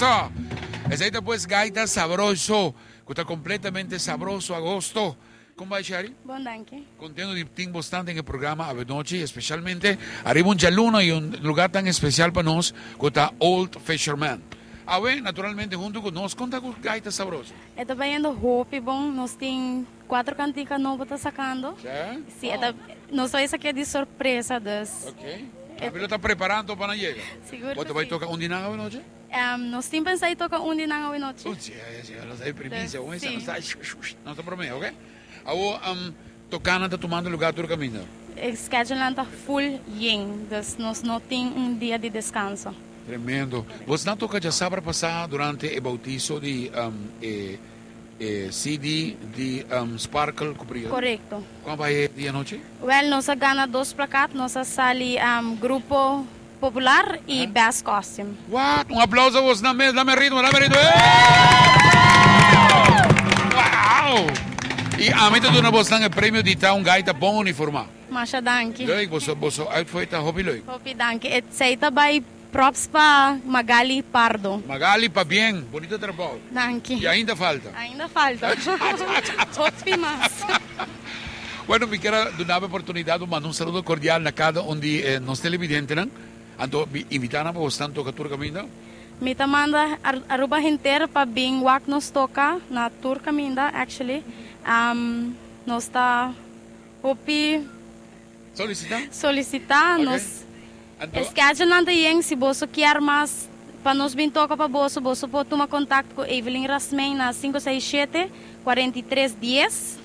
Aplauso! Esey ta pues Gaita Sabroso, cu ta completamente sabroso agosto. Con bay, Sherry? Bon, danki. Contento di tin bosnan den e programa avenochi, especialmente ariba un djaluna y un lugar tan especial pa nos cu ta Old Fisherman. Awe, naturalmente, hunto cu nos, con ta cu Gaita Sabroso? E ta bayendo hopi bon. Nos tin cuatro cantica nobo ta sacando. Sí? Sí, e ta, nos ta bay saca di sorpresa, dus. Ok. Ami lo ta preparando pa nan yega. Sigur Bo cu ta bay si. toca un di nan avenochi? Nos tin pensa di toca un di nan awenochi. Un si, si, nos ta e primicia, un esa, Si. nos ta, nos ta prome, ok? Awor, tocanan ta tumando lugar tur caminda? E schedulenan ta full yen, dus nos no tin un dia di descanso. Tremendo. Bosnan toca djasabra pasa durante e bautiso di e e CD di Sparkle cu Brio? Corecto. Con a bay e dia anochi? Wel, nos a gana dos plakat, nos a sali grupo Popular y best costume. What? Un aplauso a bosnan mes. Dame ritmo, dame ritmo. Wow! Y ami ta duna bosnan e premio di ta un gaita bon uniforma. Masha danki. Leuk, boso, boso uitfooi ta hopi leuk. Hopi danki. Esey ta bay props pa Magali Pardo. Magali, pabien. Bonito trabou. Danki. Y ainda falta. Ainda falta. Hopi mas. Bueno, mi kier a duna bo e oportunidad pa manda un saludo cordial na cada un di e nos televidentenan. Anto mi invita nan pa bosnan toca tur caminda. Mi ta manda Aruba henter pa bin wak nos toca na tur caminda actually. Nos ta hopi Solicita? solicita. Ok. Nos Anto. schedulenan ta yen. Si boso kier mas pa nos bin toca pa boso, boso por tuma contact cu Evelyn Rasmijn na 567 43 10.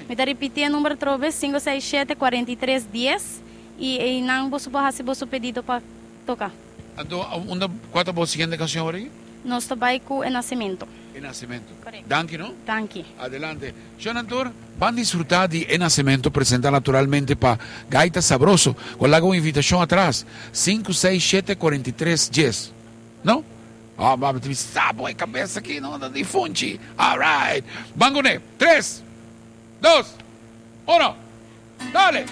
Mi ta ripiti e number atrobe, 567 43 10, y eynan boso por haci boso pedido pa toca. Anto, unda, cua ta bo siguiente cancion awor aki? Nos ta bay cu E Nacimento. E Nacimento. Correcto. Danki, no? Danki. Adelante. Shon Antor, ban disfruta di E Nacimento presenta naturalmente pa Gaita Sabroso, cu a laga un invitacion atras, 5, 6, 7, 43, 10. No? Ah, ba, mi sa bo e cabeza aki, no? Ta di funchi. All right. Ban cune. Tres, dos, uno. Dale!